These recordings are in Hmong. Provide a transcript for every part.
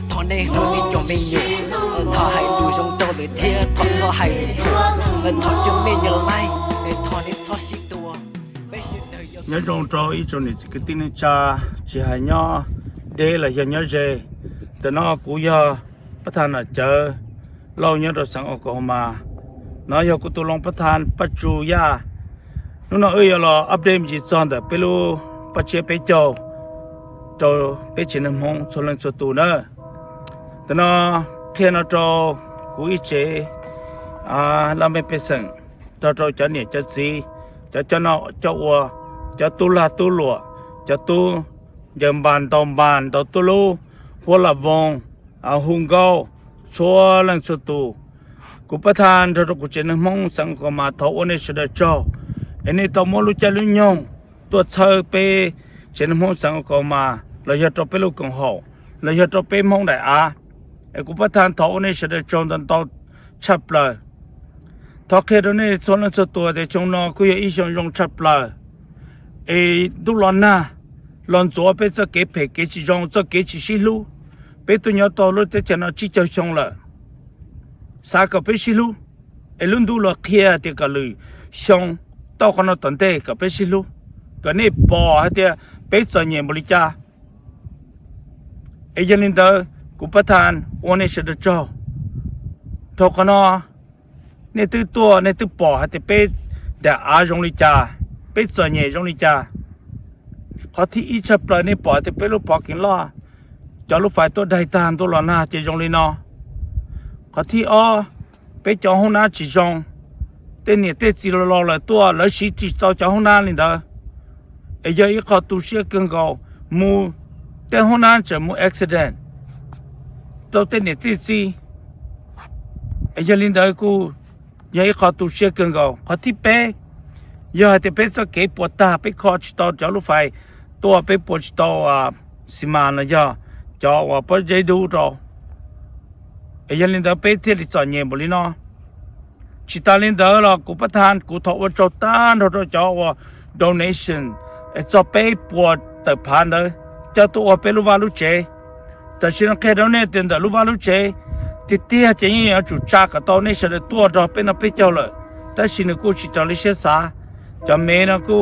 Thov nej hlub nej cov me nyuam, thov hais lus zoo rau lawv thiab thov txhob hais lus thuam, thov cov me nyuam laij, thov nej txhob sib tua. Nyob zoo rau ib tsoom niam txiv kwv tij neej tsa, tsis hais nyob deb los yog nyob ze. Ntawm no kuv yog Pab Thaj Nom Cawv Lauj nyob rau xeev Oklahoma. No yog kuv tus loos Pab Thaj Paj Tsu Yaj. Hnub no wb yuav los update me ntsis txog ntawm peb lub paj tsiab peb caug rau peb tsev neeg Hmoob txhua leej txhua tus na. Ntawm no qhia no rau kuv ib tsev laj mej pej xeem, nrog rau cov niam cov txiv, cov coj noj coj ua, cov tub lag tub luam, cov tub ncaws npas ntaus npas ntaus tub lub, huab las voos, hu nkauj, txhua leej txhua tus. Kuv Pab Thaj nrog rau kuv tsev neeg Hmoob xeev Oklahoma thov ua nej sawv daws tsaug, es nej tau muab lub caij lub nyoog tuaj txhawb peb tsev neeg Hmoob xeev Oklahoma los yog rau peb lub koom haum los yog rau peb Hmoob daim av. Es kuv Pab Thaj thov ua nej sawv daws tsaug ntau ntau tshaj plaws. Thov qhia rau nej txhua leej txhua tus tias xyoo no kuj yog ib xyoo zoo tshaj plaws, es ntuj los nag los ntxuav peb txoj kev phem kev tsis zoo txoj kev tsis sib hlub. Peb tuaj nyob tau lub teb chaws no tsib caug xyoo lawm, xav kom peb sib hlub, es lub ntuj los qhia tias kom lwm xyoo tau qhov no tom ntej kom peb sib hlub, kom nej pom hais tias peb txom nyem npaum li cas. Es yog li ntawd kuv Pab Thaj ua nej sawv daws tsaug. Dhau qhov no, nej twb tuaj nej twb pom hais tias peb daim av zoo li cas, peb txom nyem zoo li cas. Qhov thib ib tshaj plaws nej pom hais tias peb lub pov kev loj, cov lub fais tuaj daig tag ntuj los nag ces zoo li no. Qhov thib ob, peb cov hoob nab tsis zoo, tej niam tej txiv laus laus lawm tuaj lawv siv tsis tau cov hoob nab li ntawd. Es yog ib qho tu siab kawg nkaus, mus tej hoob nab tseem mus accident rau tej niam tej txiv. Es yog li ntawd kuj yog ib qho tu siab kawg nkaus. Qhov thib peb, yog hais tias peb txoj kev puas tag peb kho tsis tau cov lub fais tuaj peb puas tsis tau xi mas los yog cov uas pob zeb dub rau. Es yog li ntawd peb thiaj li txom nyem npaum li no. Tsis tas li ntawd los kuv Pab Thaj kuv thov ua tsaug tag nrho rau cov uas donation es txog peb puas tawm phav ntawd coj tuaj ua peb lub vaj lub tsev. Tam sim no qhia rau nej tias ntawm lub vaj lub tsev tiag tiag ces yeej yuav tsum tsa kom tau nej sawv daws tuaj nrog peb no peb caug lawm, tab sis nws kuj tsis raws li siab xav. Cov mev no kuj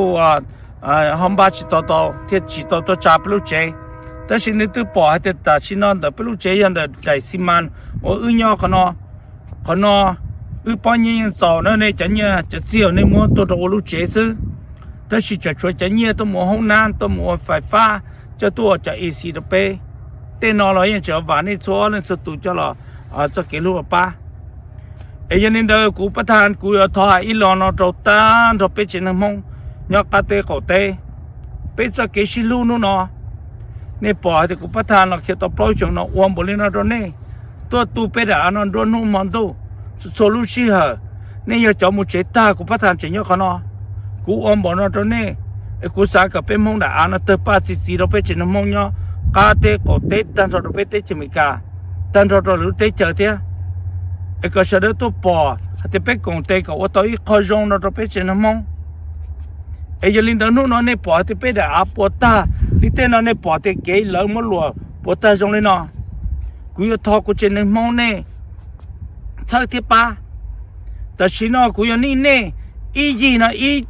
ho npaj tsis tau tau thiaj tsis tau tuaj tsa peb lub tsev. Tab sis nej twb pom hais tias tam sim no ntawm peb lub tsev yog ntawm daim xi mas uas wb nyob qhov no. Qhov no wb pob nyiaj yeej txaus na, nej cov nyiaj cov txiaj nej muab tuaj rau ua lub tsev xwb, tab sis tseem tshuav cov nyiaj tuaj mus ua hoob nab tuaj mus ua fais fab coj tuaj ua cov isi rau peb. Tej no los yeej tseem vam nej txhua leej txhua tus coj los txoj kev hlub los pab. Es yog li ntawd kuv Pab Thaj kuv yuav thov hais ib lo no rau tag nrho peb tsev neeg Hmoob nyob qab teb qaum teb. Peb txoj kev sib hlub hnub no, nej pom hais tias kuv Pab Thaj los khiav tau plaub xyoos no ua npaum li no rau nej, tuaj tu peb daim av no nruab hnub hmo ntuj, txhua lub sij hawm. Nej yog cov mus tsev tag kuv Pab Thaj tseem nyob qhov no, kuv ua npaum no rau nej, es kuv xav kom peb Hmoob daim av no tawg paj txi txiv rau peb tsev neeg Hmoob nyob qab teb qaum teb tag nrho rau peb teb chaws Amelikas, tag nrho rau lwm lub teb chaws thiab. Es kom sawv daws tuaj pom hais tias peb koom tes kom ua tau ib qho zoo no rau peb tsev neeg Hmoob. Es yog li ntawd hnub no nej pom hais tias peb daim av puas tag li tej no, nej pom tias kev lawv muab luam puas tag zoo li no, kuv yuav thov kuv tsev neeg Hmoob nej txhawb thiab pab. Tam sim no kuv yuav nij nej ib yig no ib,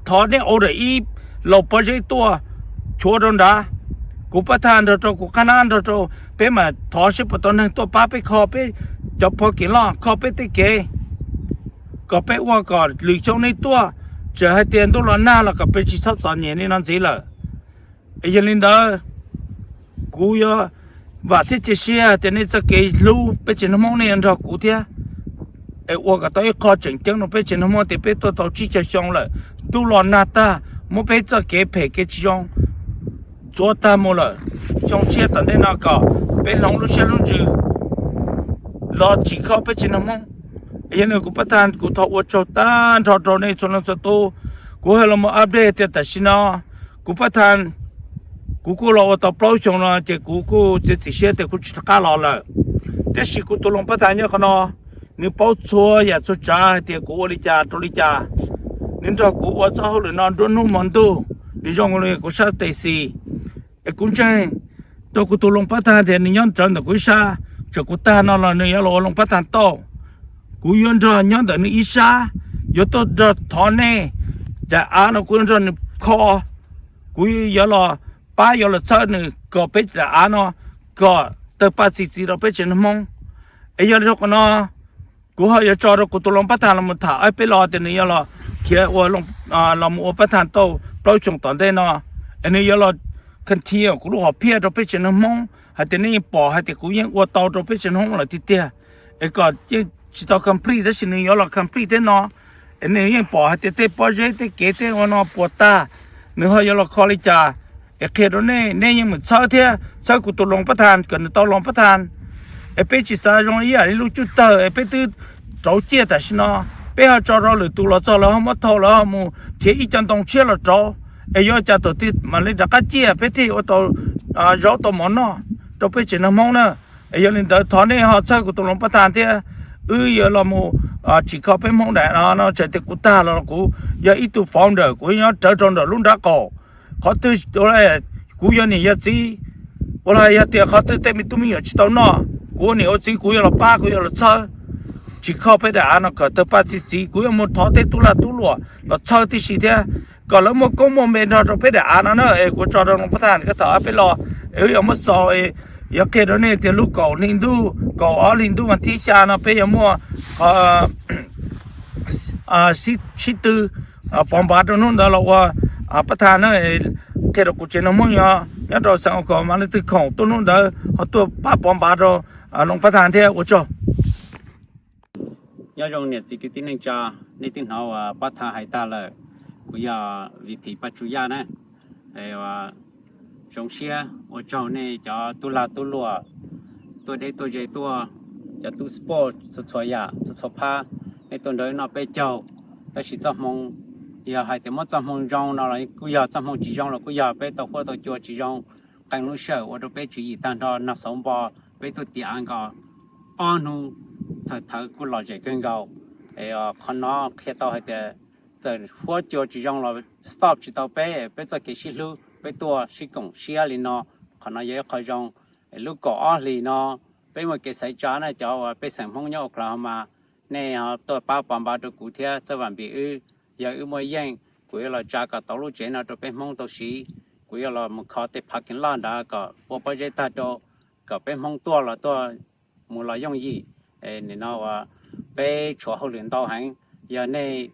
thov nej order ib laus pob zeb tuaj chuav rau nrad, kuv Pab Thaj nrog rau kuv qab nab nrog rau peb mam thov seb puas tau neeg tuaj pab peb kho peb cov pov kev loj, kho peb tej kev, kom peb ua kom lwm xyoo nej tuaj, txawm hais tias ntuj los nag los kom peb tsis txhob txom nyem li no ntxiv lawm. Es yog li ntawd, kuv yuav vam thiab cia siab tias nej txoj kev hlub peb tsev neeg Hmoob nej yuav nrog kuv thiab, es ua kom tau ib qho tseem ceeb rau peb tsev neeg Hmoob tias peb tuaj tau tsib caug xyoo lawm, ntuj los nag tag, muab peb txoj kev phem kev tsis zoo ntxuav tag mus lawm. Xyoo tshiab tom ntej no kom peb hloov lub siab lub ntsws los tsim kho peb tsev neeg Hmoob. Es yog li kuv Pab Thaj kuv thov ua tsaug tag nrho rau nej txhua leej txhua tus. Kuv hais los mus update tias tam sim no kuv Pab Thaj, kuv kuj los ua tau plaub xyoo no ces kuv kuj txiav txim siab tias kuv tsis rov qab los lawm. Tiam sis kuv tus loos Pab Thaj nyob qhov no, nws paub txhua yam txhua tsav hais tias kuv ua li cas rau li cas. Nws nrog kuv ua txoj hauj lwm no nruab hnub hmo ntuj, nws zoo li kuv sab tes xis. Es kuv ntseeg rau kuv tus loos pab thas tias nws nyob rawv ntawm kuv ib sab, txawm kuv tag no los nws yuav los ua loos pab thas tau. Kuv yuav nrog nyob ntawm nws ib sab, yuav tuaj nrog thov nej daim av no, kuv yuav nrog nws kho, kuv yuav los pab yuav los txhawb nws kom peb daim av no kom tawg paj txi txiv rau peb tsev neeg Hmoob. Es yog li rau qhov no kuv ho yuav tso rau kuv tus loos pab thas los mus tham ob peb los tias nws yuav los khiav ua, los mus ua pab thas tau plaub xyoos tom ntej no, es nws yuav los continue kuv lub hom phiaj rau peb tsev neeg Hmoob hais tias nej yeej pom hais tias kuv yeej ua tau rau peb tsev neeg Hmoob lawm tiag tiag, es kom yeej tsis tau complete tab sis nws yuav los complete thiab no. Es nws yeej pom hais tias tej pob zeb tej kev tej ua no puas tag, nws ho yuav los kho li cas, es qhia rau nej, nej yeej mus txhawb thiab txhawb kuv tus loos pab thas kom nws tau loos pab thas. Es peb tsis xav zoo ib yam li lub cuj tawg es peb twb rauv ciaj tam sim no, peb ho tso rau lwm tus los txog lawv ho muab thau, lawv ho mus nrhiav ib co ntoo tshiab los rauv, es yuav cas thaum twg mam li rov qab ciaj peb thiaj ua tau zaub tau mov noj rau peb tsev neeg Hmoob na. Es yog li ntawd thov nej ho txhawb kuv tus loos pab thas thiab wb yuav los mus tsim kho peb Hmoob daim no no. Txawm tias kuv tag los kuv yog ib tug founder, kuv nyob rawv rau ntawm lub nraub qaum, qhov twg kuv yog niam yog txiv, ua li yog tias qhov twg tej me tub me nyuam tsis tau noj, kuv ua niam ua txiv kuv yuav los pab, kuv yuav los txhawb tsim kho peb daim av no kom tawg paj txi txiv. Kuv yuav mus thov tej tub lag tub luam los txhawb tib si thiab kom lawv muaj koob muaj npe nrog rau peb daim av no na. Es kuv tso rau loos pab thas koj tham ob peb los, es wb yuav muab xaus, yuav qhia rau nej tias lub kaum hli ntuj, kaum ob hli ntuj vas thib xya no peb yuav muaj qhov sib tw pov npav rau hnub ntawd los ua pab thas na. Qhia rau kuv tsev neeg Hmoob nyob rau xeev Aus Kaus mas leej twg khoom tuaj hnub ntawd ho tuaj pab pov npav rau loos pab thas thiab. Ua tsaug. Nyob zoo niam txiv kwv tij neej tsa, nej twb hnov uas pab thas hais tag lawm. Kuv yog V P Paj Tsum Yaj na. Zoo siab ua tsaug nej cov tub lag tub luam tuaj deb tuaj ze tuaj, cov tub sport txhua txhua yam txhua txhua phab, nej tuaj nrog wb noj peb caug. Tab sis txoj hmoo, yog hais tias muab txoj hmoo zoo no los kuj yog, txoj hmoo tsis zoo los kuj yog, peb tau huab tau cua tsis zoo, qee lub sij hawm ua rau peb tswv yim tag nrho nag xauv npo, peb tuaj tiav av nkaus ob hnub, thawv thawv kuj lom zem kawg nkaus. Es qhov no qhia tau hais tias txawm huab cua tsis zoo los stop tsis tau peb, peb txoj kev sib hlub, peb tuaj sib koom siab li no, qhov no yog ib qho zoo. Lub kaum ob hlis no peb muaj kev xaiv tsa na, cov uas pej xeem Hmoob nyob Oklahoma, nej ho tuaj pab pov npav rau kuv thiab Txawj Vam Npis wb. Yog wb muaj yeej kuv yuav los tsa kom tau lub tsev no rau peb Hmoob tau siv. Kuv yuav los mus kho tej parking lot ntawd kom ua pob zeb tag rau, kom peb Hmoob tuaj los tuaj mus los yooj yim. Nim no uas peb tshuav hauj lwm ntau heev, yog nej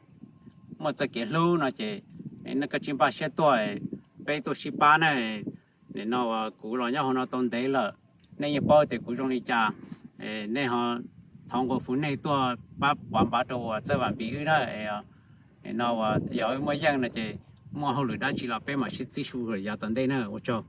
muaj txoj kev hlub no ces nej kav tsij npaj siab tuaj, peb tuaj sib pab na. Nim no uas kuv los nyob hauv no tau ntev lawm, nej yeej paub tias kuv zoo li cas. Nej ho thov nqua hu nej tuaj pab pov npav rau uas Txawj Vam Npis wb na. Nim no uas yog wb muaj yeej no ces muaj hauj lwm dab tsi los peb mam sib txib su yav tom ntej na. Ua tsaug.